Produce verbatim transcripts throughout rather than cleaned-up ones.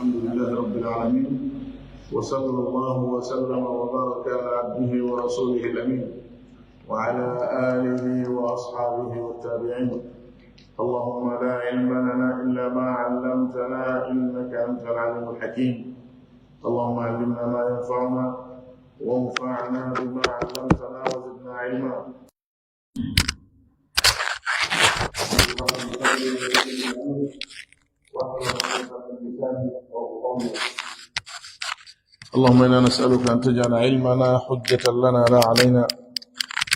الحمد لله رب العالمين، وصلى الله وسلم وبارك على عبده ورسوله الأمين، وعلى آله وأصحابه والتابعين. اللهم لا علم لنا إلا ما علمتنا، إنك أنت العليم الحكيم. اللهم علمنا ما ينفعنا، وانفعنا بما علمتنا، وزدنا علما. اللهم إنا نسألك أن تجعل علمنا حجة لنا لا علينا،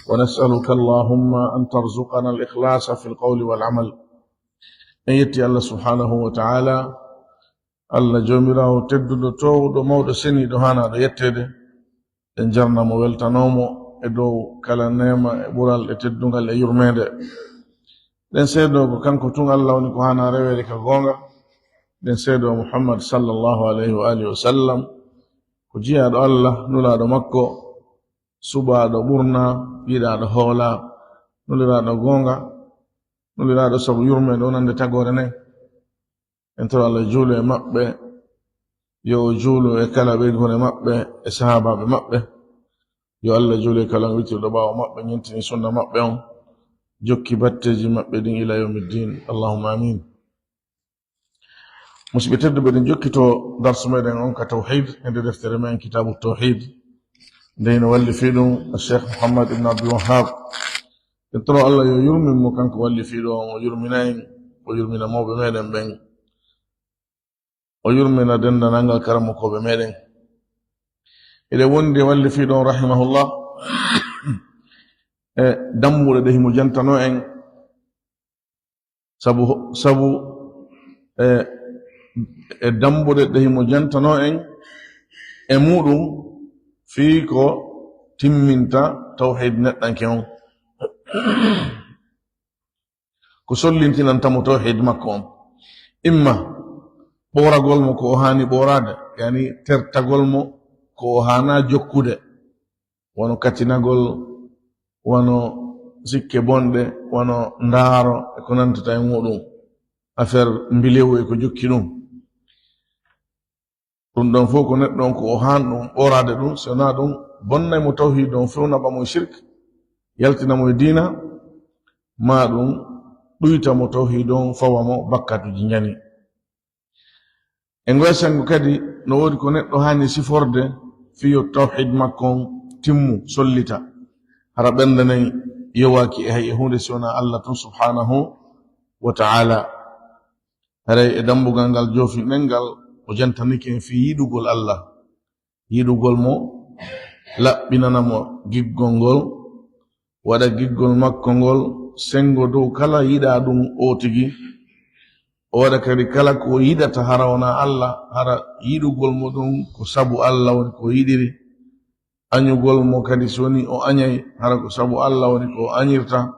ونسألك اللهم أن ترزقنا الإخلاص في القول والعمل. En yetti Allah subhanahu wa ta'ala, Allah Joomiraawo tedduɗo, toowuɗo, mawɗo, seniiɗo, haanaaɗo yetteede. En jarna mo, weltanoo mo e dow kala neema e ɓural e teddungal e yurmeende. Ɗen seedoo ko kanko tun Allah woni ko haanaa reweede ka goonga. Ɗen seedoo Muhammad sallallahu alayhi wa alihi wa sallam ko jiyaaɗo Allah, nulaaɗo makko, suɓaaɗo ɓurnaa, yiɗaaɗo hoolaa, nuliraaɗo goonga, nuliraaɗo sabu yurmeende wonande tagoore nden. En toro Allah juulu e maɓɓe, yo o juulu e kala ɓeynguure maɓɓe e sahaabaaɓe maɓɓe. Yo Allah juulu e kala on wittirɗo ɓaawo maɓɓe, ñentini sunna maɓɓe on, jokki batteeji maɓɓe ɗin ila yawmi ddin. Allahumma amin. Musidɓe tedduɓe, ɗen jokkito darsu meɗen on ka tawhid e nder deftere men Kitaabu Tawhid, nde hino wallifi ɗum Cheikh Muhammad ibn Abdul Wahhab. En toro Allah yo yurmin mo, kanko wallifiiɗo on, o yurmina en, o yurmina mawɓe meɗen ɓen, o yurmina denndanangal karamokooɓe meɗen. Eɗen wondi e wallifiiɗo on, rahimahullah, e dambuɗe ɗe himo jantanoo en, sabu, sabu, e, e dambuɗe ɗe himo jantanoo en e muɗum fii ko timminta tawhid neɗɗanke on. Ko sollintinanta mo tawhid makko on. Imma ɓooragol mo ko o haani ɓooraade, yani tertagol mo ko o haanaa jokkude, wano katinagol, wano sikke bonɗe, wano ndaaro e ko nantata e muɗum, affaire mbilewu e ko jokki ɗum. Ɗum ɗon fof ko neɗɗo on ko o haan ɗum ɓooraade ɗum, si wonaa ɗum bonnay mo tawhiid on few, naɓa mo e shirk, yaltina mo e diina, maa ɗum ɗuyta mo tawhiid on, fawa mo bakkatuuji njani. E ngoya senngo kadi, no woodi ko neɗɗo haani siforde fii yo tawhiid makko on timmu, sollita. Hara ɓernde nden yowaaki e hay e huunde si wonaa Allah tun subhaanahu wa ta'ala. Haray e dambugal ngal joofinɗen ngal, o jantanike en fii yiɗugol Allah. Yiɗugol mo, laɓɓinana mo giggol ngol, waɗa giggol makko ngol senngo dow kala yiɗaa ɗum o tigi. O waɗa kadi kala ko o yiɗata hara wonaa Allah, hara yiɗugol mo ɗum ko sabu Allah woni ko o yiɗiri. Añugol mo kadi, si wonii o añay, hara ko sabu Allah woni ko o añirta.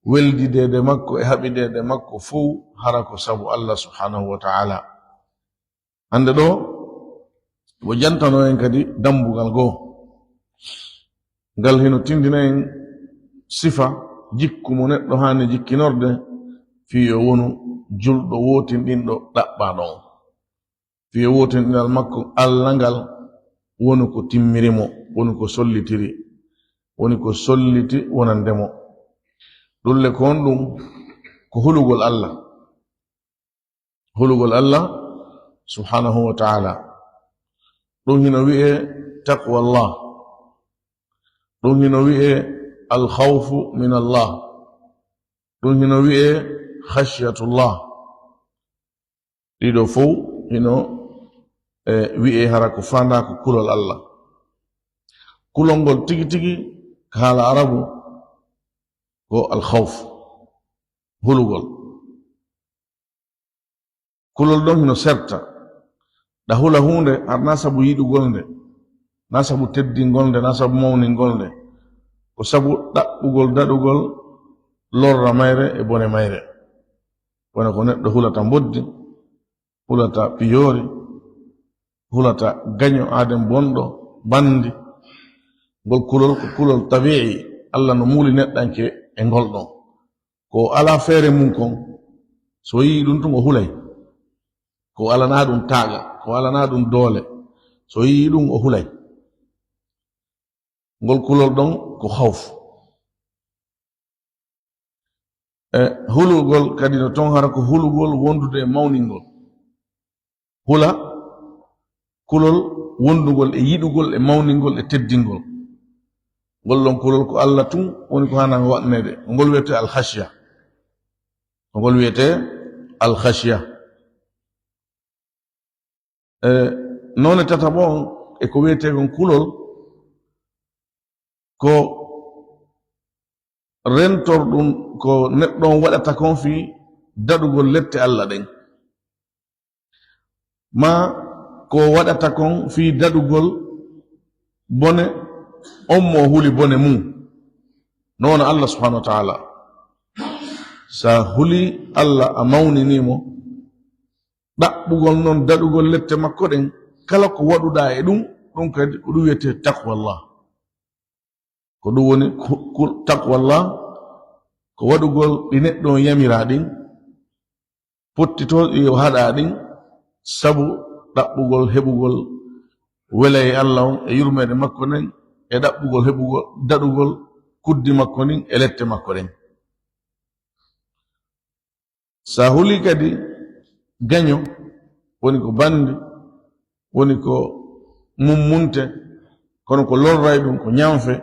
Weldideede makko e haɓideede makko fow, hara ko sabu Allah subhaanahu wa ta'ala. Hannde ɗoo, o jantanoo en kadi dambugal goo. Ngal hino tinndina en sifa jikku mo neɗɗo haani jikkinorɗe, fii yo wonu julɗo wootinɗinɗo ɗaɓɓaaɗo on. Fii yo wootinɗinal makko Allah ngal wonu ko timmiri mo, wonu ko sollitiri, woni ko solliti wonande mo. Ɗum le ko honɗum? Ko hulugol Allah. Hulugol Allah subhaanahu wa ta'ala. Ɗum hino wi'ee taqwallah. Ɗum hino wi'ee alkhawfu min Allah. Ɗum hino wi'ee khashyatullah. Ɗiɗo fow hino, e, wi'ee hara ko faandaa ko kulol Allah. Kulol ngol tigi tigi ka haala Arabu ko alkhawf, hulugol. Kulol ɗon hino serta. Ɗa hula huunde, har naa sabu yiɗugol nde, naa sabu teddingol nde, naa sabu mawningol nde. Ko sabu ɗaɓɓugol daɗugol lorra mayre e bone mayre. Wona ko neɗɗo hulata mboddi, hulata piyoori, hulata gaño aaden bonɗo, banndi. Ngol kulol ko kulol tabi'i, Allah no muuli neɗɗanke e ngol ɗon. Ko o alaa feere mum kon, so o yi'i ɗum tun, o hulay. Ko alanaa ɗum taaga, ko alanaa ɗum doole. So yii ɗum, o hulay. Ngol kulol ɗon ko hawf. E hulugol kadi no ton hara ko hulugol wondude e mawningol. Hula kulol wondugol e yiɗugol e mawningol e teddingol. Ngol ɗon kulol ko Allah tun woni ko haanaa waɗneede. Ko ngol wiyetee al-khashya. Ko ngol wiyetee al-khashya. E noone tataɓo on e ko wiyetee kon kulol, ko rentor ɗum, ko neɗɗo on waɗata kon fii daɗugol lette Allah ɗen. Maa ko waɗata kon fii daɗugol bone on mo huli bone mum. No wona Allah subhanahu wa ta'ala. Sa huli Allah a mawninii mo, ɗaɓɓugol non daɗugol lette makko ɗen, kala ko waɗuɗaa e ɗum, ɗum kadi ko ɗum wiyetee taqwallah. Ko ɗum woni ku-, ku-, taqwallah, ko waɗugol ɗi neɗɗo on yamiraa ɗin, pottitooɗi yo haɗaa ɗin, sabu ɗaɓɓugol heɓugol welayee Allah on e yurmeende makko nden, e ɗaɓɓugol heɓugol daɗugol kuddi makko ndin e lette makko ɗen. Sa huli kadi gaño, woni ko bandi, woni ko mummunte, kono ko lorray ɗum, ko ñanfe,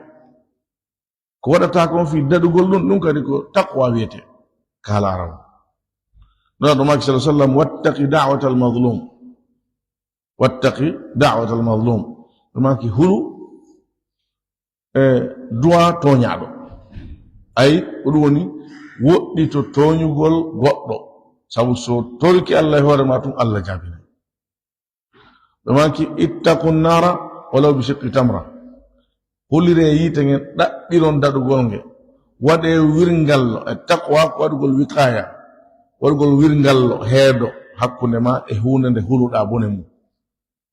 ko waɗata kon fii daɗugol ɗum, ɗum kadi ko taqwa wiyetee ka haala Arabu. Nulaaɗo maaki sallallahu alaihi wasallam, "Wattaqi da'watal mazlum." "Wattaqi da'watal mazlum." Ɗum maaki hulu e du'a tooñaaɗo. Ay, ko ɗum woni woɗɗito tooñugol goɗɗo. Sabu so torike Allah e hoore ma tun, Allah jaabinay. Ɓe maaki, "Ittaqun nara walaw bi shiqqi tamra." Huliree yiite ngen, ɗaɓɓiron daɗugol nge. Waɗee wirngallo, e taqwa ko waɗugol wiqaya. Waɗugol wirngallo, heedo, hakkunde ma e huunde nde huluɗaa bone mum.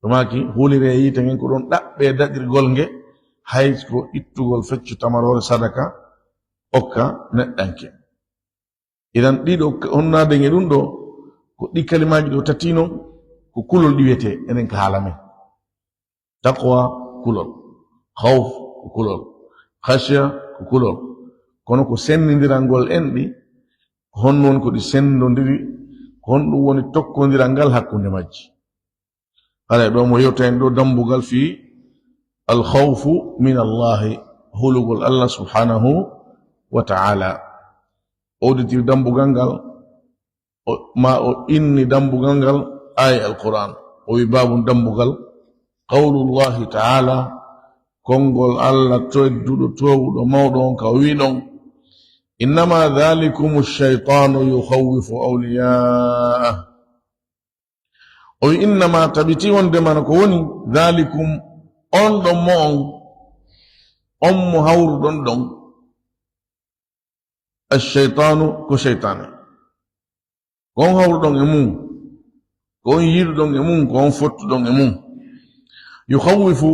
Ɗum maaki, huliree yiite ngen ko ɗon ɗaɓɓee daɗirgol nge, hay ko ittugol feccu tamaroore sadaka, okka neɗɗanke. Idan ɗiɗo honnaade nge ɗum ɗo, ko ɗi kalimaaji ɗo tati non, ko kulol ɗi wiyetee, enen ka haala men. Taqwa kulol, khawf ko kulol, khashya ko kulol. Kono ko senndiranngol en ɗi, ko honno woni ko ɗi senndondiri, ko honɗum woni tokkondiral ngal hakkunde majji. Haray ɗo mo yewta en ɗo dambugal fii al khawfu min Allahi, hulugol Allah subhanahu wa ta'ala. O udditiri dambugal ngal, o, ma o inni dambugal ngal aaya Alqur'an. O wi, "Baabun dambugal, qawlullahi ta'ala, konngol Allah tedduɗo, toowuɗo, mawɗo on ka o wi ɗon, 'Innama dhalikumu shaytanu yukhawwifu awliya'ah.'" O wi, "Innama, tabiti wonde mana ko woni, dhalikum, on ɗon mo on, on mo hawruɗon ɗon, ash-shaytanu, ko shaytaane. Ko on hawruɗon e mum, ko on yiɗuɗon e mum, ko on fottuɗon e mum. Yukhawwifu,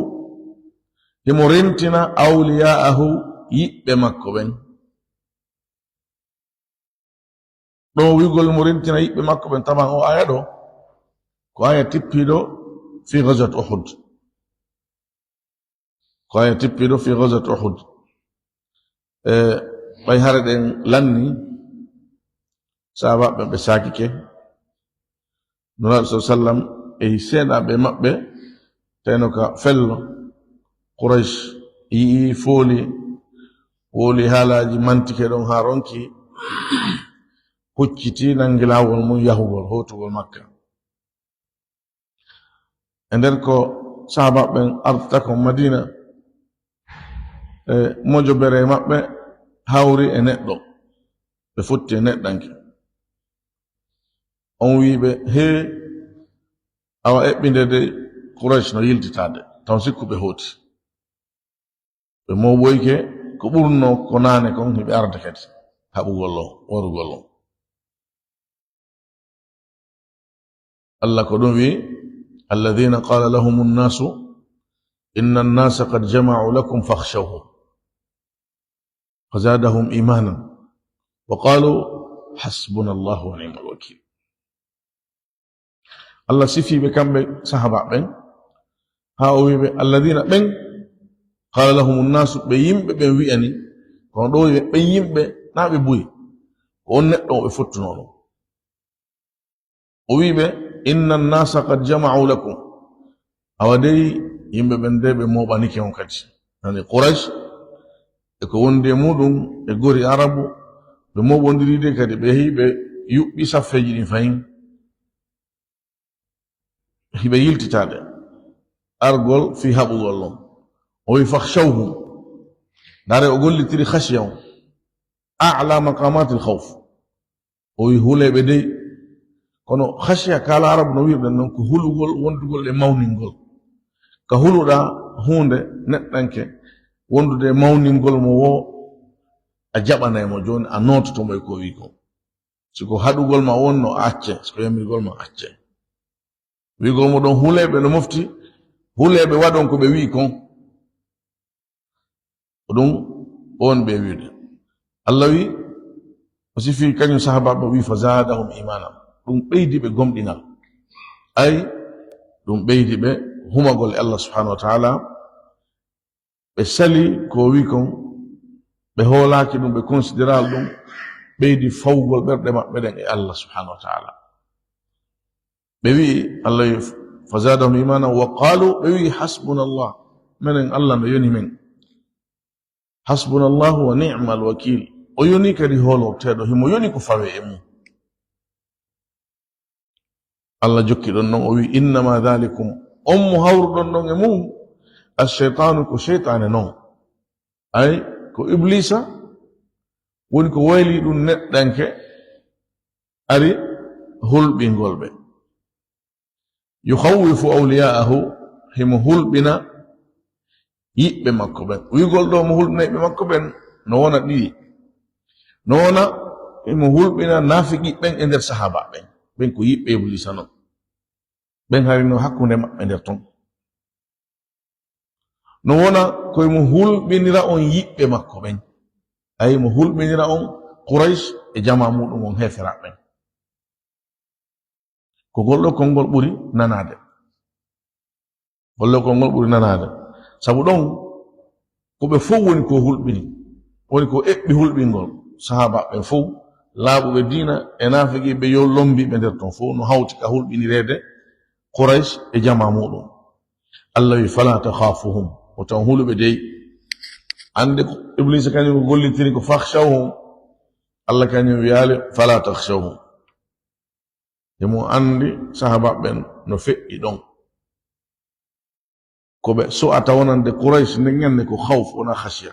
himo rentina, awliya'ahu, yiɓɓe makko ɓen." Ɗo wi'ugol mo rentina yiɓɓe makko ɓen, taban o aya ɗo, ko aya tippiiɗo fi ghazwat Uhud. Ko aya tippiiɗo fi ghazwat Uhud. E, ɓay hare ɗen lanni, sahaabaaɓe ɓe saakike. Nulaaɗo sallallahu alaihi wasallam e seeɗaaɓe maɓɓe, tawno ka fello, Quraysh yi'i, fooli, wowli haalaaji, mantike ɗon haa ronki, hucciti, nangi laawol mum yahugol, hootugol Makka. E nder ko sahaabaaɓe ɓen ardata kon Madina, e mojobere maɓɓe hawri e neɗɗo, ɓe fotti e neɗɗanke. On wi'i ɓe, "Hee, awa eɓɓinde de Quraysh no yiltitaade, taw sikku ɓe hooti." Ɓe mooɓoyke ko ɓurnoo ko naane kon, hiɓe arda kadi haɓugol on, warugol on. Allah ko ɗum wi, "Alladhina qala lahumun nasu, inna an-nasa qad jama'u lakum fakhshawhum, fazadahum imanan, wa qalu hasbunallahu wa ni'mal wakil." Allah sifii ɓe kamɓe sahaabaaɓe ɓen, haa o wi'i ɓe, "Alladina ɓen, qala lahumu nnasu, ɓe yimɓe ɓen wi'ani, kono ɗo wi'i ɓe ɓen yimɓe, naa ɓe buy, ko on neɗɗo o ɓe fottunoo ɗum." O wi'i ɓe, "Inna nnasa qad jama'u lakum." Awa dey, yimɓe ɓen dey ɓe mooɓanike on kadi. Nani Quraysh, e ko wondi e muɗum, e gori Arabu, ɓe mooɓondiri de kadi, ɓe yehi ɓe yuɓɓi saffeeji ɗin fahin. Hiɓe yiltitaade. Argol fii haɓugol ɗum. O wi'i, "Fakhshawhum." Ndaare o gollitiri khashiya on. A'la maqamatil khawf. O wi'i, "Hulee ɓe dey." Kono khashiya, kala Arabu no wi'irɗen non, ko hulugol wondugol e mawningol. Ka huluɗaa huunde neɗɗanke, wondude e mawningol mo woo, a jaɓanay mo, jooni a noototo mo e ko o wi'i kon. Si ko haɗugol ma wonno, a acce. Si ko yamirgol ma, acce. Wi'ugol mo ɗon, "Hulee ɓe," no mofti, "Hulee ɓe, waɗon ko ɓe wi'i kon." Ko ɗum o woni ɓe wi'ude. Allah wi'i, o sifii kañum sahaabaaɓe, o wi'i, "Fa zaadahum imaana." Ɗum ɓeydi ɓe gomɗinal. Ay, ɗum ɓeydi ɓe humagol e Allah subhanahu wa ta'ala. Ɓe sali ko o wi'i kon, ɓe hoolaaki ɗum, ɓe konsideraali ɗum, ɓeydi fawgol ɓerɗe maɓɓe ɗen e Allah subhanahu wa ta'ala. Ɓe wi'i, Allah wi'i, "Fa zaadahum imaana wa qaalu," ɓe wi'i, "Hasbunallah, menen Allah no yoni men. Hasbunallahu wa ni'mal wakiil." O yoni kadi hoolorteeɗo, himo yoni ko fawee e mum. Allah jokki ɗon non, o wi'i, "Innama dhalikum," on mo hawruɗon ɗon e mum, "ash-shaytanu," ko seytaane non. Ay, ko Ibliisa woni ko wayli ɗum neɗɗanke, ari hulɓingol ɓe. "Yukhawwifu awliya'ahu," himo hulɓina yiɓɓe makko ɓen. Wi'ugol ɗo mo hulɓina yiɓɓe makko ɓen, no wona ɗiɗi. No wona himo hulɓina naafiqi ɓen e nder sahaaba ɓen. Ɓen ko yiɓɓe Ibliisa non. Ɓen hari no hakkunde maɓɓe nder ton. No wona ko himo hulɓinira on yiɓɓe makko ɓen. Ay, mo hulɓinira on Quraysh e jamaa muɗum on heeferaaɓe ɓen. Ko ngol ɗo konngol ɓuri nanaade. Ngol ɗo konngol ɓuri nanaade. Sabu ɗon, ko ɓe fow woni ko hulɓini. Woni ko eɓɓi hulɓingol. Sahaabaaɓe ɓen fow, laaɓuɓe diina e naafiqiiɓe, yo lombiiɓe nder ton fow, no hawti ka hulɓinireede Quraysh e jamaa muɗum. Allah wi, "Fala takhafuhum." Wota on huluɓe dey. Annde ko Ibliisa kañum ko gollitiri ko fakhshawhum. Allah kañum wiyaali, "Fala takhshawhum." Himo anndi sahaabaaɓe ɓen no feƴƴi ɗon. Ko ɓe su'ata wonande Quraysh nden ñande ko khawf, wona khashiya.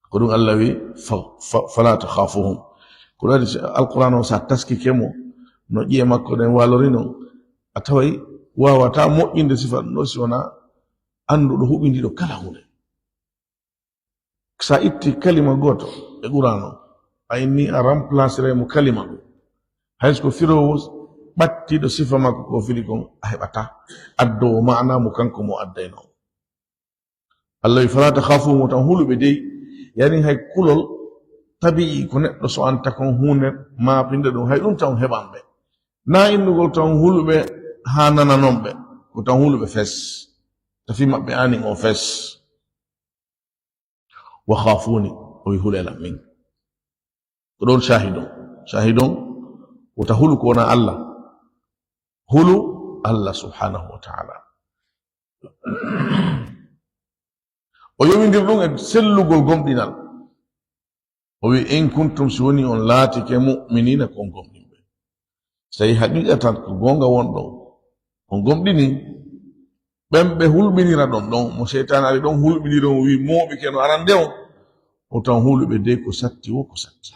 Ko ɗum Allah wi, fa, fa, "Fala takhafuhum." Ko ɗum waɗi si Alqur'aan o, sa taskike mo, no ƴi'e makko ɗen walori non, a taway waawata moƴƴinde sifa ɗum ɗo si wona annduɗo huɓindiiɗo kala huunde. Sa itti kalima gooto e Qur'aan o, a inni a remplaceray mo kalima ɗum. Hay so ko firoowo ɓattiiɗo sifa makko ko firi kon, a heɓata addoowo maana mo kanko mo addaynoo. Allah wi, "Fala takhafuhum," tan huluɓe dey. Yani hay kulol tabi'i ko neɗɗo so anta kon huunde maapinde ɗum, hay ɗum tan heɓan ɓe. Na innugol tan huluɓe haa nananon ɓe, ko tan huluɓe fes. Tafi maɓɓe anin on fes. "Wa khafuni," o wi, "Hule lan min." Ko ɗon shahidon. Shahidon, wota hulu ko wona Allah. Hulu Allah subhanahu wa ta'ala. O yowindir ɗum e sellugol gomɗinal. O wi, "In kuntum," si woni on laatike, "mu'minina," ko on gomɗinɓe. So tawi haqiqatan ko goonga won ɗon, on gomɗini, ɓen ɓe hulɓinira ɗon ɗon, mo seytaane ari ɗon hulɓiniri on, o wi, "Mooɓike no arande on," o tan huluɓe dey ko satti wo ko satti.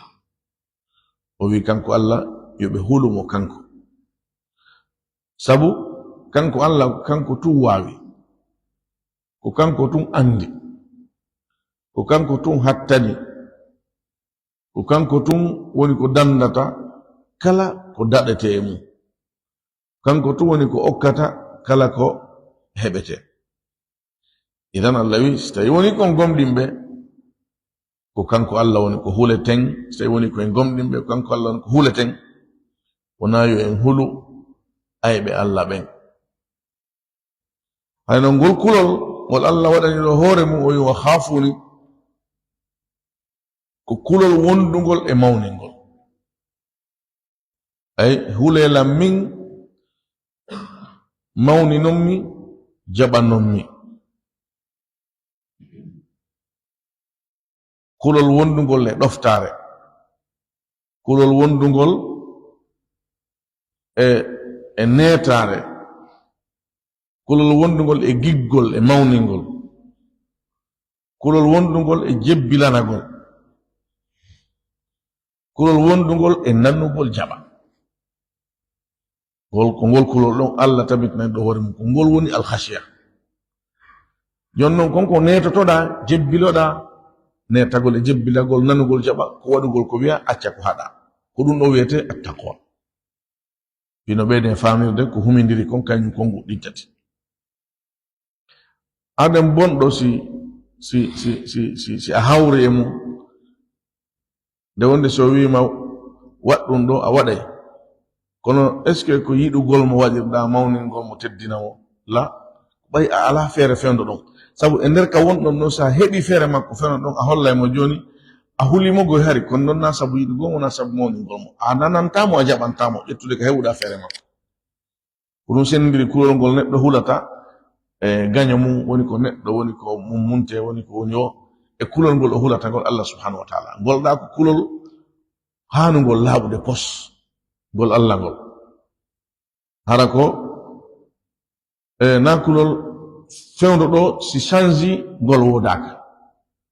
O wi, "Kanko Allah, yo ɓe hulu mo kanko." Sabu kanko Allah, kanko tun waawi. Ko kanko tun anndi. Ko kanko tun hattani. Ko kanko tun woni ko danndata kala ko daɗetee e mum. Kanko tun woni ko okkata kala ko heɓetee. Idan Allah wi, si tawi woni kon gomɗinɓe, ko kanko Allah woni ko huleten. Si tawi woni ko en gomɗinɓe, ko kanko Allah woni ko huleten. Wonaa yo en hulu ayɓe Allah ɓen. Hay no ngol kulol ngol Allah waɗani ɗo hoore mum, o wi: "Wa khaafuni", ko kulol wondungol e mawningol. Ay, hulee lan min, mawninon mi, jaɓanon mi. Kulol wondungol e ɗoftaare, kulol wondungol e, e neetaare, kulol wondungol e giggol, e mawningol, kulol wondungol e jebbilanagol, kulol wondungol e nanugol jaɓa. Ngol, ko ngol kulol ɗon Allah tabitinani ɗo hoore mum, ko ngol woni alkhashiya. Jooni non, kon ko neetotoɗaa, jebbiloɗaa, neetagol e jebbilagol, nanugol jaɓa, ko waɗugol ko wi'a, acca ko haɗaa. Ko ɗum ɗo wi'etee attaqwa. Hino ɓeyden faamirde ko humindiri kon, kañum konngu ɗin tati. Aden bonɗo si, si, si, si, si, si a hawri e mum, nde wonde si o wiima waɗ ɗum ɗo, a waɗay. Kono est-ce que ko yiɗugol mo waɗirɗaa, mawningol mo, teddina mo? La. Ɓay a alaa feere fewndo ɗon. Sabu e nder ka wonɗon ɗon, si a heɓi feere makko fewndo ɗon, a hollay mo jooni, a hulii mo goy hari, kono non na sabu yiɗugol mo, na sabu mawningol mo. A nanantaa mo, a jaɓantaa mo, ƴettude ka heɓuɗaa feere makko. Ko ɗum senndiri kulol ngol neɗɗo hulata e gaño mum, woni ko neɗɗo, woni ko mum munte, woni ko woni o, e kulol ngol o hulata ngol Allah subhanahu wa ta'ala. Ngol ɗa ko kulol haanungol laaɓude pos, ngol Allah ngol. Hara ko, e, na kulol fewndo ɗo, si change ngol woodaaka.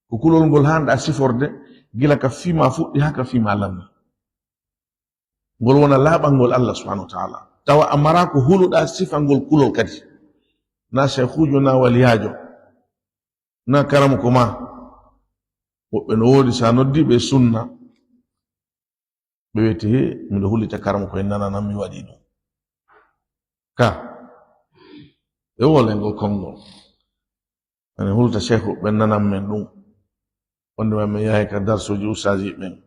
Ko kulol ngol haanɗa siforde, gila ka fima fuɗɗi haa ka fima lanni. Ngol wona laaɓangol Allah subhanahu wa ta'ala. Tawa a mara ko huluɗa sifangol kulol kadi. Na sheikhujo, na waliyaajo, na karamuko ma. Woɓɓe no woodi, sa noddi ɓe sunna, ɓe weti, "He, miɗo hulita karamuko en, nananan mi waɗi ɗum." Ka, ɓe wolengol konngol. Ene hulta sheikhu ɓen nanan men ɗum. Wonde ma min yahay ka darsuji ustaaji ɓen.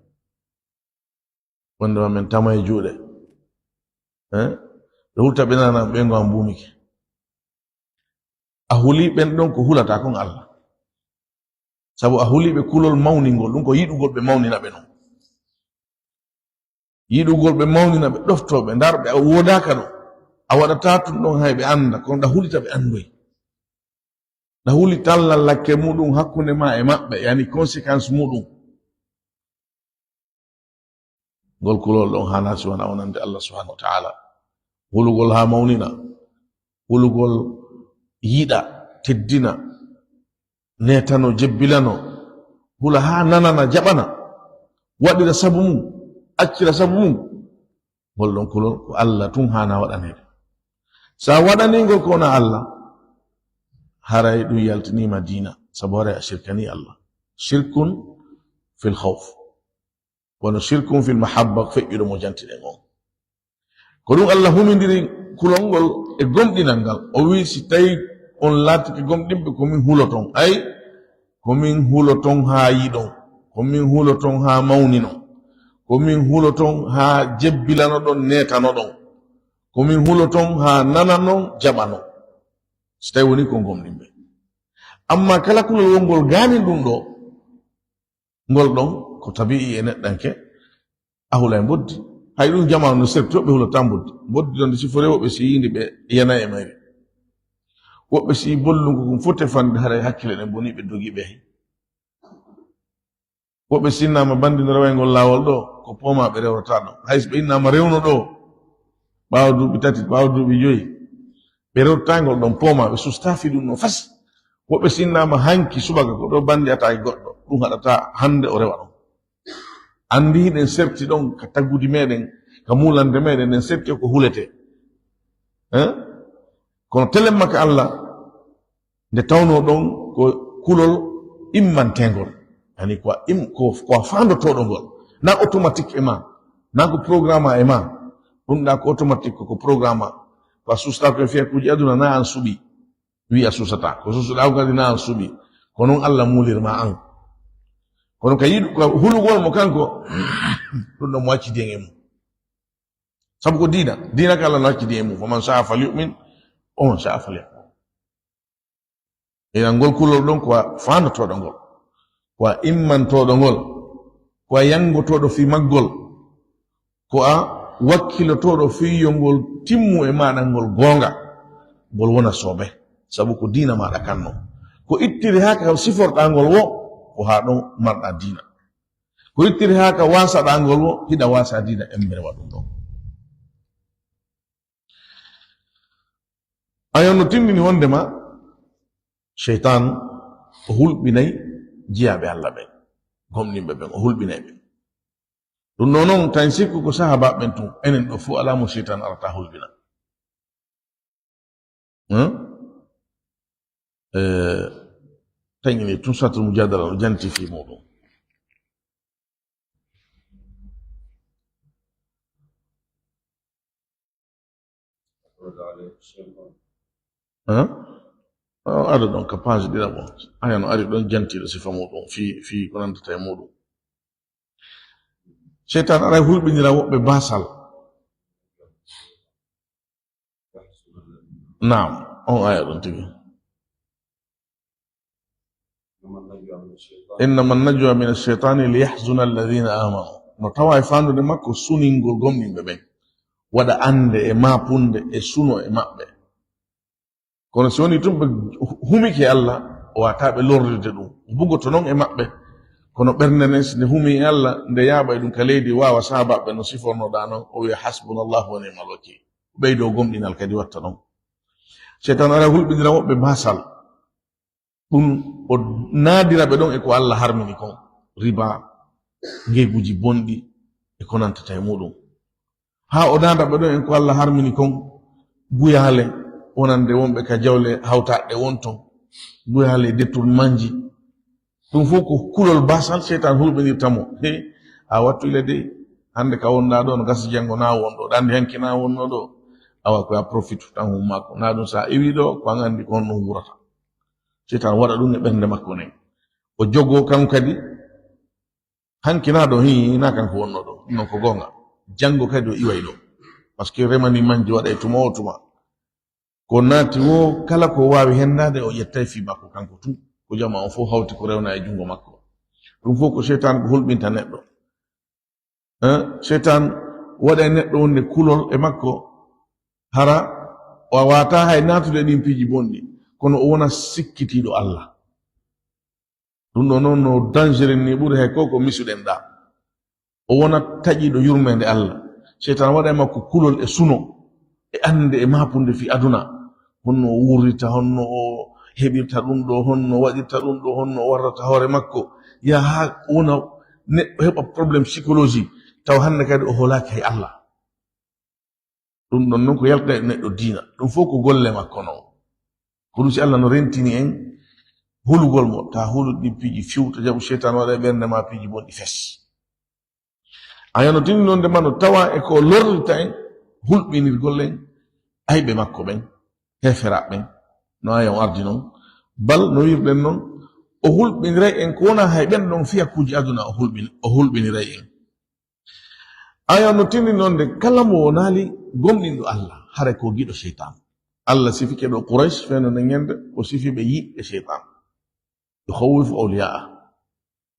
Wonde ma min tama e juuɗe. Eh? Ɓe hulta ɓe nana ɓe ngo an buumike. A huli ɓen ɗon ko hulata kon Allah. Sabu a huli ɓe kulol mawningol, ɗum ko yiɗugol ɓe mawnina ɓe non. Yiɗugol ɓe mawnina ɓe, ɗoftoo ɓe, ndar ɓe a woodaaka ɗo. A waɗata tun ɗon hay ɓe annda, kono ɗa hulita ɓe anndoy. Ɗa huli tallal lakke muɗum hakkunde ma e maɓɓe, yani conséquence muɗum. Ngol kulol ɗon haana si wona wonande Allah subhanahu wa ta'ala. Hulugol haa mawnina, hulugol yiɗa, teddina, netano, jebbilano, hula haa nanana, jaɓana, waɗira sabu mum, accira sabu mum. Ngol ɗon kulol ko Allah tun haana waɗaneede. Sa waɗani ngol ko wona Allah, haray ɗum yaltiniima diina, sabu haray a shirkani Allah. Shirkun fil khawf. Kono shirkun fil mahabba, feƴƴuɗo mo jantiɗen on. Ko ɗum Allah humindiri kulol ngol e gomɗinal ngal. O wi'i, si tawi on laatike gomɗinɓe, ko min huloton. Ay, ko min huloton haa yiɗon, ko min huloton haa mawninon, ko min huloton haa jebbilanoɗon, netanoɗon, ko min huloton haa nananon, jaɓanon. Si tawi woni ko gomɗinɓe. Amma kala kulol wongol gaanin ɗum ɗo, ngol ɗon ko tabi'i e neɗɗanke, a hulay mboddi. Hay ɗum jamaanu no serti, woɓɓe hulata mboddi. Mboddi ɗon nde sifore, woɓɓe si yiindi ɓe yana e mayri. Woɓɓe si bollungu ngun fote fande, haray hakkile ɗen boni ɓe dogi ɓe. Woɓɓe si innama bandi no rewayngol laawol ɗo, ko pooma ɓe rewrata ɗon. Hay so ɓe innama rewno ɗo, ɓaawo duuɓi tati, ɓaawo duuɓi joyi, ɓe rewrata ngol ɗon pooma, ɓe susta fi ɗum no fas. Woɓɓe si innama hanki subaka ko ɗo bandi attaque goɗɗo, ɗum haɗata hande o rewa ɗon. Andi hiɗen serti ɗon ka taggudi meɗen, ka mulande meɗen, ɗen serti ko hulete. Hein? Kono telemma ka Allah, nde tawnoo ɗon ko kulol immantengol. Yani ko a im-, ko, ko a faandotoɗo ngol. Na automatique e ma, na ko programme e ma. Ɗum ɗa ko automatique, ko, ko programme. Ko a susta ko e fiyakuuji aduna, na an suɓi. Wi a susata. Ko susuɗa ko kadi na an suɓi. Ko non Allah muulirma an. Kono ka yiɗu, ka hulugol mo kanko, ɗum ɗon mo accidi en e mum. Sabu ko diina, diina ka Allah no hakkidi e mum, faman sha'a falyu'min, wa man sha'a falyakfur. Ina ngol kulol ɗon ko a faandotooɗo ngol, ko a immantooɗo ngol, ko a yanngotooɗo fii maggol, ko a wakkilotooɗo fii yo ngol timmu e maaɗa ngol goonga, ngol wona soobe. Sabu ko diina maaɗa kan non. Ko ittiri haa ka siforɗaa ngol wo, ko haa ɗon marɗaa diina. Ko ittiri haa ka waasaɗaa ngol wo, hiɗa waasaa diina emmbere wa ɗum ɗon. Ayo no tindini wondema seytan o hulɓinay jiyaaɓe Allah ɓen, gomɗinɓe ɓen, o hulɓinay ɓe. Ɗum ɗo non, tan sikku ko sahaabaaɓe ɓen tun, enen ɗo fof alaa mo seytan arata hulɓina. Hum? Eh, taƴini tun Suratul Mujadala no janti fii muɗum. Hum? O ari ɗon ka page ɗiɗaɓo. Aya no ari ɗon jantiiɗo sifa muɗum fii, fii ko nandata e muɗum. Seytan aray hulɓinira woɓɓe basal. Naam, on aya ɗon tigi. Innama najwa min ash-shaytani liyahzuna alladhina amanu. No tawa e fandude makko suningol gomɗinɓe ɓen. Waɗa annde e maapunde e suno e maɓɓe. Kono si woni tun ɓe humike Allah, o wata ɓe lorrirde ɗum. O bugoto non e maɓɓe. Kono ɓernde nden, si nde humi e Allah, nde yaaɓa e ɗum ka leydi, waawa sahaabaaɓe no sifornoɗaa non, o wiya, "Hasbunallahu wa ni'mal wakil." Ɓeydo gomɗinal kadi watta non. Seytan ara hulɓindira woɓɓe basal. Ɗum o naadira ɓe ɗon e ko Allah harmini kon, riba, ngeguuji bonɗi e ko nantata e muɗum. Haa o naada ɓe ɗon e ko Allah harmini kon, guyaale wonande wonɓe ka jawle hawtaɗe won ton, guyaale détournementji. Ɗum fof ko kulol basal seytan hulɓinirta mo. He, a wattu ile dey, hannde ka wonɗaa ɗo, no gasa janngo na won ɗo, ɗa anndi hanki na wonno ɗo. Awa ko a profite tan hum makko. Na ɗum sa iwi ɗo, ko an anndi ko honno wurata. Seytan waɗa ɗum e ɓernde makko nden. O jogoo kan kadi, hanki na ɗo, hii, na kanko wonno ɗo. Ɗum non ko goonga. Janngo kadi o iway ɗo. Parce que remani manji waɗa e tuma o tuma. Ko naati wo, kala ko waawi henndaade, o ƴettay fii makko kanko tun. Ko jama on fof hawti ko rewna e junngo makko. Ɗum fof ko seytan ko hulɓinta neɗɗo. Eh, seytan waɗa e neɗɗo wonde kulol e makko, hara o waata hay naatude e ɗin piiji bonɗi, kono o wona sikkitiiɗo Allah. Ɗum ɗo noon no dangereux ni ɓuri hay ko ko misuɗen ɗa. O wona taƴiiɗo yurmeende Allah. Seytan waɗa e makko kulol e suno, e annde e maapunde fii aduna. Honno o wuurrita, honno o heɓirta ɗum ɗo, honno o waɗirta ɗum ɗo, honno o warrata hoore makko. Yaha haa wona neɗɗo heɓa problème psychologie, tawa hannde kadi o hoolaaki hay Allah. Ɗum ɗon noon ko yalta e neɗɗo diina. Ɗum fof ko golle makko non. Ko ɗum si Allah no rentini en hulugol mo, ta hulu ɗin piiji few, ta jaɓu seytan waɗa e ɓernde ma piiji bonɗi fes. A yano tini noon nde ma no tawa e ko lorrirta en, hulɓinirgol en, ayɓe makko ɓen, heeferaaɓe ɓen, no aya on ardi non. Bal no wirɗen non, o hulɓiniray en ko wona hay ɓen ɗon fiyakuuji aduna o hulɓin-, o hulɓiniray en. Aya no tini noon nde kala mo wonaali gomɗinɗo Allah, hare ko giɗo seytan. Allah sifike ɗo Quraysh, feno nde ñande, o sifi ɓe yiɓɓe seytan. Yukhawwifu awliya'a.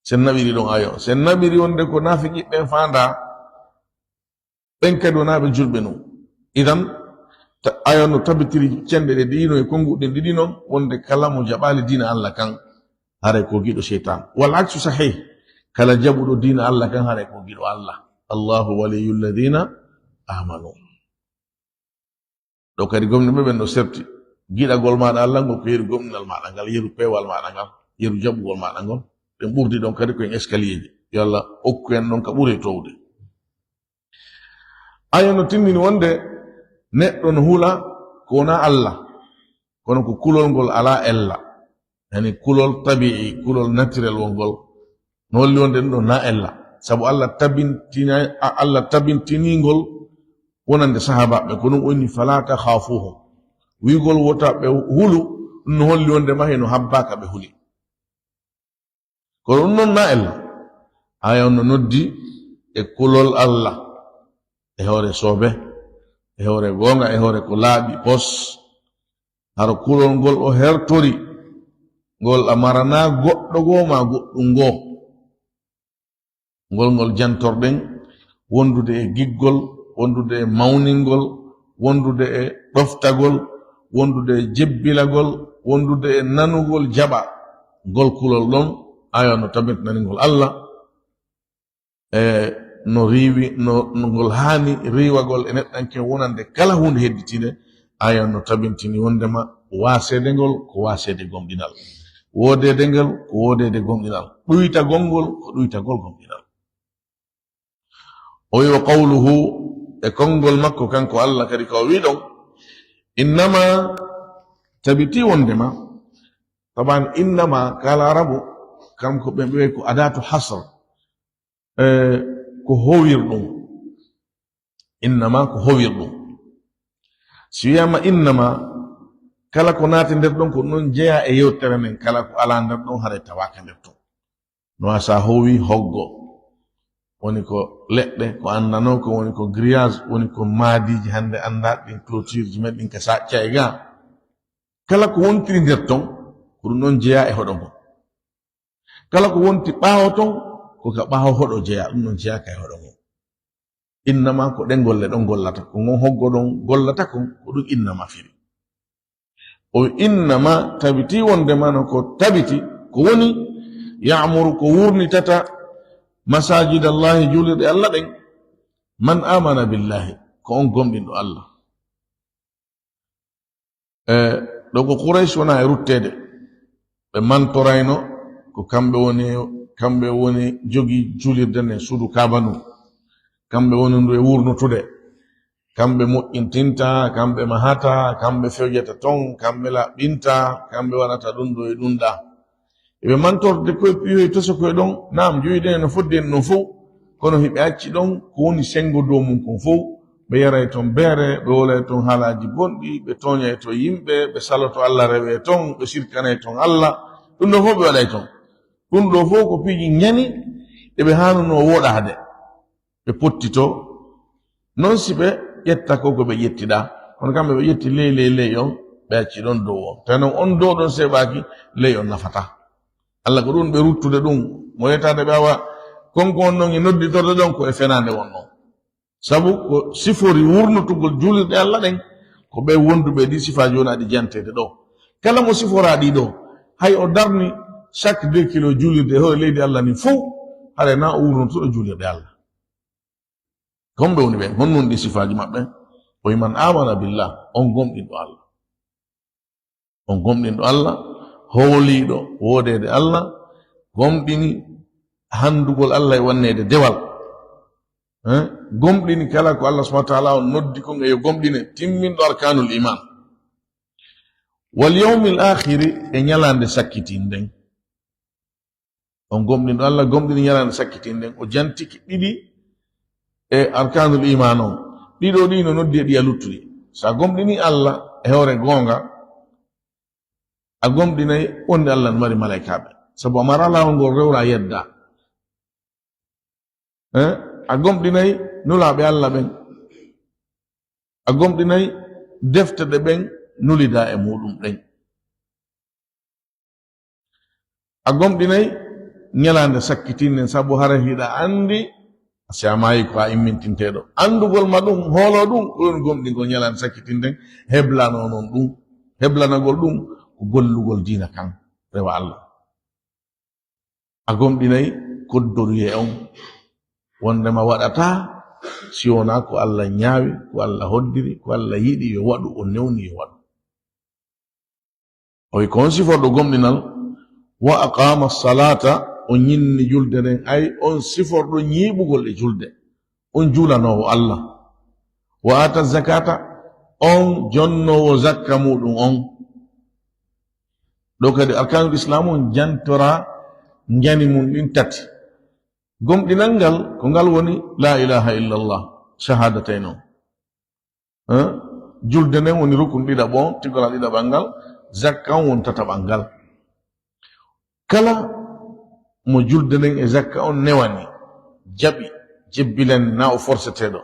Sen naɓiri ɗon aya on. Sen naɓiri wonde ko naafiqiɓe ɓen faanda, ɓen kadi wonaa ɓe julɓe non. Idan, ta-, aya on no tabitiri cenɗe ɗe ɗiɗi non e konnguɗi ɗiɗi non, wonde kala mo jaɓaali diina Allah kan, haray ko giɗo seytan. Wal aksu sahih, kala jaɓuɗo diina Allah kan, haray ko giɗo Allah. Allahu waliyyu alladhina amanu. Ɗo kadi gomɗinɓe ɓen no serti. Giɗagol maaɗa Allah ngol ko yeru gomɗinal maaɗa ngal, yeru peewal maaɗa ngal, yeru jaɓugol maaɗa ngol. Ɗen ɓurdi ɗon kadi ko en escalierji. Yo Allah okku en ɗon ka ɓuri towde. Aya no tindini wonde neɗɗo no hula ko wonaa Allah, kono ko kulol ngol alaa ella. Yani kulol tabi'i, kulol naturel wongol. No holli wonde ɗum ɗo na ella. Sabu Allah tabintina, a-, Allah tabintiningol wonande sahaabaaɓe, ko ɗum woni, "Fala takhafuhum." Wi'ugol wota ɓe hulu, ɗum no holli wonde ma heno habbaaka ɓe huli. Kono ɗum noon na ella. Aya on no noddi e kulol Allah. e hoore soobe, e hoore goonga, e hoore ko laaɓi pos. Hara kulol ngol o hertori, ngol a maranaa goɗɗo goo maa goɗɗum ngoo. Ngol ngol jantorɗen, wondude e giggol, wondude e mawningol, wondude e ɗoftagol, wondude e jebbilagol, wondude e nanugol jaɓa. Ngol kulol ɗon, ayo no tabintinani ngol Allah, e no riiwi, no, no ngol haani riiwagol e neɗɗanke wonande kala huunde hedditiinde, ayo no tabintini wondema waaseede ngol ko waaseede gomɗinal, woodeede ngol ko woodeede gomɗinal, ɗuytagol ngol ko ɗuytagol gomɗinal. O wi, wa qawluhu, e konngol makko kanko Allah kadi ko o wi ɗon, innama, tabiti wondema, taban innama kala arabu, kanko ɓe ɓe ko adatu hasr, e, ko howirɗum. Innama ko howirɗum. Si wiyama innama, kala ko naati nder ɗon ko ɗum jeya e yewtere men, kala ko ala nder ɗon haray tawaka nder ton. No wasa howi hoggo, woni ko leɗɗe, ko anndanoo ko woni ko grillage, woni ko maadiiji hannde anndaa ɗin, clôtureji men ɗin ka sa-, ca'e ga. Kala ko wontiri nder ton, ko ɗum ɗon jeyaa e hoɗo ngon. Kala ko wonti ɓaawo ton, ko ka ɓaawo hoɗo jeyaa, ɗum ɗon jeyaaka e hoɗo ngon. Innama ko ɗen golle ɗon gollata, ko ngon hoggo ɗon gollata kon, ko ɗum innama firi. O innama tabiti wondema no ko tabiti, ko woni ya'muru ko wurnitata masajidallahi juulirɗe Allah ɗen, man amana billahi, ko on gomɗinɗo Allah. E, ɗo ko Quraysh wona e rutteede, ɓe mantorayno ko kamɓe woni, kamɓe woni jogi juulirde nden, suudu Kaaba ndun, kamɓe woni ndu e wurnutude. Kamɓe moƴƴintinta, kamɓe mahata, kamɓe fewjata ton, kamɓe laɓɓinta, kamɓe waɗata ɗum ɗo e ɗum ɗa. Eɓe mantorde koye piyoye toso koye ɗon, naam, joyi ɗen no fodde en ɗon fow, kono hiɓe acci ɗon ko woni sengo dow mum kon fow. Ɓe yaray ton beere, ɓe wolay ton haalaaji bonɗi, ɓe tooñay ton yimɓe, ɓe saloto Allah rewe ton, ɓe sirkanay ton Allah. Ɗum ɗo fow ɓe waɗay ton. Ɗum ɗo fow ko piiji ñani ɗe ɓe haanunoo woɗaade. Ɓe pottitoo. Non si ɓe ƴetta ko, ko ɓe ƴettiɗaa. Kono kamɓe ɓe ƴetti ley, ley, ley on, ɓe acci ɗon dow on. Tawi non on dow ɗon seeɓaaki, ley on nafataa. Allah ko ɗum ɓe ruttude ɗum. Mo yetaade ɓe awa, kon ko on non e nodditorde ɗon, ko e fenaande won non. Sabu ko sifori wurnutugol juulirɗe Allah ɗen, ko ɓe wonduɓe ɗi sifaaji wona ɗi janteede ɗo. Kala mo siforaa ɗi ɗo, hay o darni chaque deux kilos juulirde e hoore leydi Allah ni fow, haray na o wurnotuɗo juulirɗe Allah. Homɓe woni ɓen? Honno woni ɗi sifaaji maɓɓe? O wi, man amana billah, on gomɗinɗo Allah. On gomɗinɗo Allah, hooliiɗo woodeede Allah, gomɗini hanndugol Allah e wanneede dewal. Eh? Gomɗini kala ko Allah subhanahu wa ta'ala on noddi kon e yo gomɗine, timminɗo arkaanul iman. Wal yawmil akhiri, e ñalaande sakkitiinden. On gomɗinɗo Allah, gomɗini ñalaande sakkitiinden. O jantiki ɗiɗi e arkaanul iman on. Ɗiɗo ɗi no noddi e ɗi a luttuɗi. So a gomɗini Allah e hoore goonga, a gomɗinay wonde Allah no mari malaykaaɓe. Sabu a mara laawol ngol rewra yedda. Eh? A gomɗinay nulaaɓe Allah ɓen. A gomɗinay defte ɗe ɓen nulidaa e muuɗum ɗen. A gomɗinay ñalaande sakkitiinden, sabu hara hiɗa anndi, si a maayi ko a immintinteeɗo. Anndugol ma ɗum, hooloo ɗum, ko ɗum gomɗingol ñalaande sakkitiinden, heblanoo non ɗum. Heblanagol ɗum ko gollugol diina kan, rewa Allah. A gomɗinay koddoruye on, wondema waɗataa si wonaa ko Allah ñaawi, ko Allah hoddiri, ko Allah yiɗi yo waɗu, o newni yo waɗu. O wi ko on siforɗo gomɗinal, wa aqama salata, o ñinni julde nden, ay on siforɗo ñiiɓugol e julde, on juulanoowo Allah, wa ata zakata, on jonnoowo zakka muɗum on. Ɗo kadi arkanul islam on jantora ñani mum ɗin tati. Gomɗinal ngal, ko ngal woni la ilaha illallah, shahadatayn on. Eh? Julde nden woni rukun ɗiɗaɓo on, tiggoral ɗiɗaɓal ngal, zakka on woni tataɓal ngal. Kala mo julde nden e zakka on newani, jaɓi, jebbilani, na o forseteeɗo.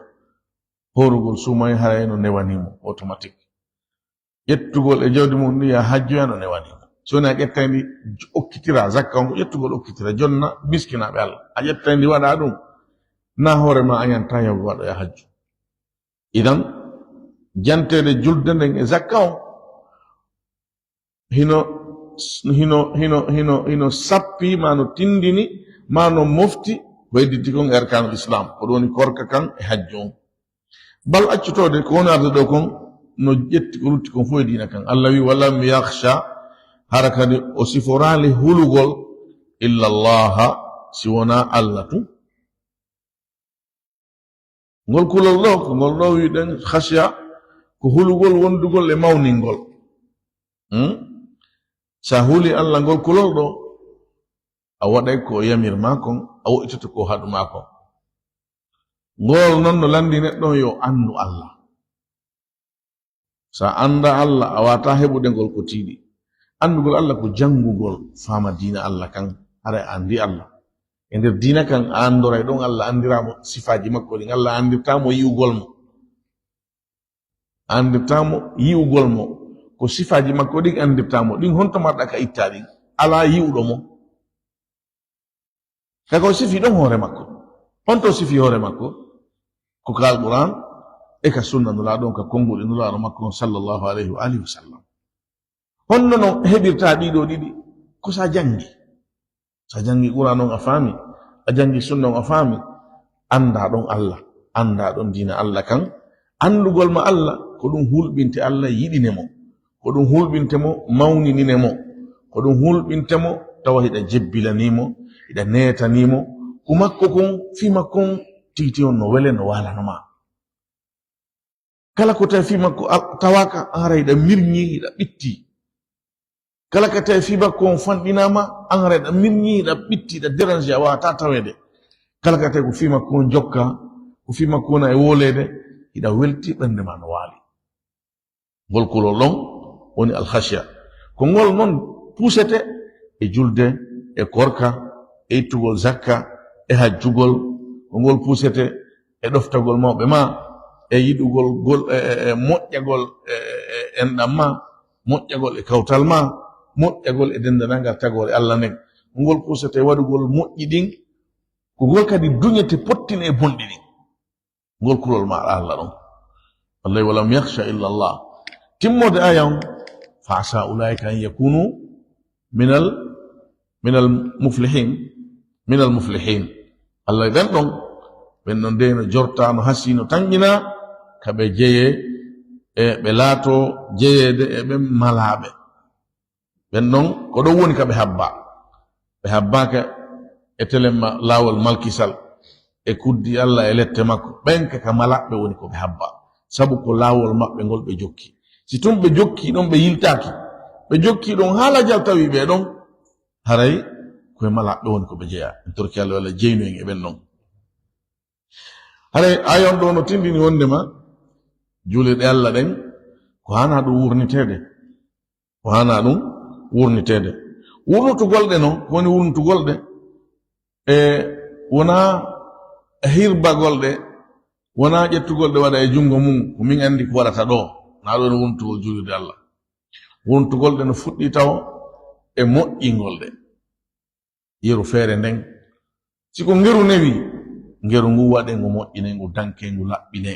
Hoorugol suumaye haray no newani mo automatique. Ƴettugol e jawdi mum ndi ya hajjoya no newani mo. So woni a ƴettay ndi okkitira zakka on, ko ƴettugol okkitira, jonna miskinaaɓe Allah. A ƴettay ndi waɗa ɗum, na hoore ma a ñanta yaw waɗoya hajju. Idan, janteede julde nden e zakka on, hino, hino, hino, hino, hino sappi, ma no tindini, ma no mofti, ko hedditi kon e arkaanul Islam, ko ɗum woni korka kan e hajju on. Bal accutoode ko woni arde ɗo kon, no ƴetti ko lutti kon fof e diina kan. Allah wi, "Walam yakhsha," hara kadi o siforaali hulugol, "illa Allaha," si wonaa Allah tun. Ngol kulol ɗo, ko ngol ɗo wiɗen khashiya, ko hulugol wondugol e mawningol. Hmm? Sa huli Allah ngol kulol ɗo, a waɗay ko o yamir ma kon, a woɗɗitoto ko o haɗu ma kon. Ngol non no lanndi neɗɗo on yo anndu Allah. Sa annda Allah, a wata heɓude ngol ko tiiɗi. Anndugol Allah ko janngugol, faama diina Allah kan, haray a anndi Allah. E nder diina kan, a anndoray ɗon Allah, anndiraamo sifaaji makko ɗin. Allah anndirtaamo yi'ugol mo. A anndirtaamo yi'ugol mo. Ko sifaaji makko ɗin anndirtaamo. Ɗin honto marɗa ka itta ɗin? Alaa yi'uɗo mo. Kay ko sifi ɗon hoore makko. Honto sifi hoore makko? Ko ka Alquran e ka sunna Nulaaɗo on, ka konguɗi Nulaaɗo makko on, sallallahu alayhi wa alihi wa sallam. Honno no heɓirta ɗiɗo ɗiɗi? Ko sa janngi. Sa janngi Quran on a faami, a janngi sunna on a faami, annda ɗon Allah, annda ɗon diina Allah kan. Anndugol ma Allah, ko ɗum hulɓinte Allah yiɗine mo. Ko ɗum hulɓinte mo, mawninine mo. Ko ɗum hulɓinte mo, tawa hiɗa jebbilanii mo, hiɗa neetanii mo. Ko makko kon, fii makko on, tigi tigi on no wele, no waalano ma. Kala ko tawi fii makko al-, tawaaka, an hara hiɗa mirñi, hiɗa ɓitti. Kala ko tawi fii makko on fanɗinaama, an hara hiɗa mirñi, hiɗa ɓitti, hiɗa déranger, a waawataa taweede. Kala ko tawi ko fii makko on jokka, ko fii makko on e wooleede, hiɗa welti, ɓernde ma no waali. Ngol kulol ɗon woni alkhashiya. Ko ngol non puusete e julde, e korka, e ittugol zakka, e hajjugol. Ko ngol puusete e ɗoftagol mawɓe ma, e yiɗugol gol, e, e, e moƴƴagol, e, e, e enɗam ma, moƴƴagol e kawtal ma, moƴƴagol e denndanangal tagoore Allah nden. Ko ngol puusete e waɗugol moƴƴi ɗin. Ko ngol kadi duñete, pottine e bonɗi ɗin. Ngol kulol ma Allah ɗon. Wallahi, "Walam yakhsha illa Allah." Timmode aya on, "Fa asa ulaika an yakunu minal, minal muflihin, minal muflihin." Allah, ɓen ɗon, ɓen ɗon de no jorta, no hasi, no tanƴina, ka ɓe jeye, e ɓe laato jeyeede e ɓen malaaɓe. Ɓen ɗon, ko ɗon woni ka ɓe habba. Ɓe habbaaka e telemma laawol malkisal, e kuddi Allah e lette makko. Ɓen ka, ka malaɓɓe woni ko ɓe habba. Sabu ko laawol maɓɓe ngol ɓe jokki. Si tun ɓe jokki ɗon, ɓe yiltaaki, ɓe jokki ɗon haa lajal tawi ɓe ɗon, haray ko e malaɓɓe woni ko ɓe jeya. En torki Allah, Allah jeynu en e ɓen ɗon. Haray ayon ɗo no tindini wondema juulirɗe Allah ɗen ko hana ɗum wurniteede. Ko hana ɗum wurniteede. Wurnutugol ɗe non, ko woni wurnutugol ɗe? E wona hirbagol ɗe, wona ƴettugol ɗe waɗa e junngo mum, ko min anndi ko waɗata ɗo. Na ɗo woni wurnutugol juulirde Allah. Wurnutugol ɗe no fuɗɗi taw e moƴƴingol ɗe. Yeru feere nden. Si ko ngeru newi, ngeru ngu waɗe ngu moƴƴine, ngu danke, ngu laɓɓine.